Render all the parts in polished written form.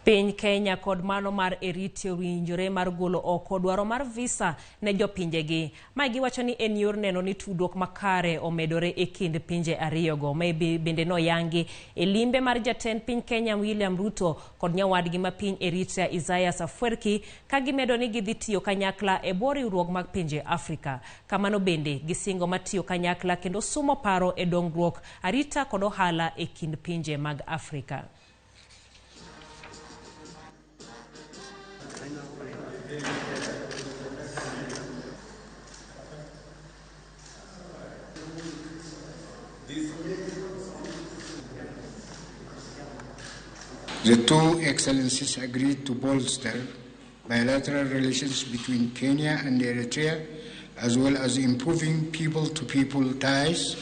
Piny Kenya kod mano mar Eritrea owinjore mar golo oko dwaro mar visa ne jopinjegi. Mae giwacho ni en yor neno ni tudruok makare omedore e kind pinje ariyogo. Mae bende noyangi e limbe mar jatend piny Kenya William Ruto kod nyawadgi ma piny Eritrea Isaias Afwerki ka gimedo ni gidhi tiyo kanyakla e bwo riwruok mag pinje Afrika. Kamano bende gisingo mar tiyo kanyakla kendo sumo paro e dongruok, arita kod ohala e kind pinje mag Afrika. The two excellencies agreed to bolster bilateral relations between Kenya and Eritrea, as well as improving people-to-people ties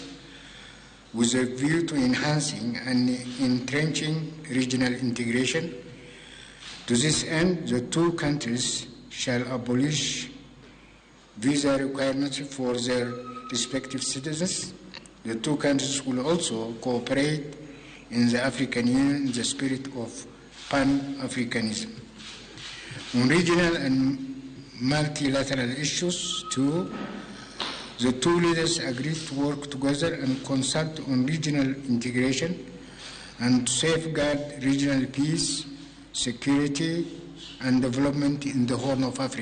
with a view to enhancing and entrenching regional integration. To this end, the two countries shall abolish visa requirements for their respective citizens. The two countries will also cooperate in the African Union in the spirit of Pan-Africanism. On regional and multilateral issues, too, the two leaders agreed to work together and consult on regional integration and to safeguard regional peace, security, and development in the Horn of Africa.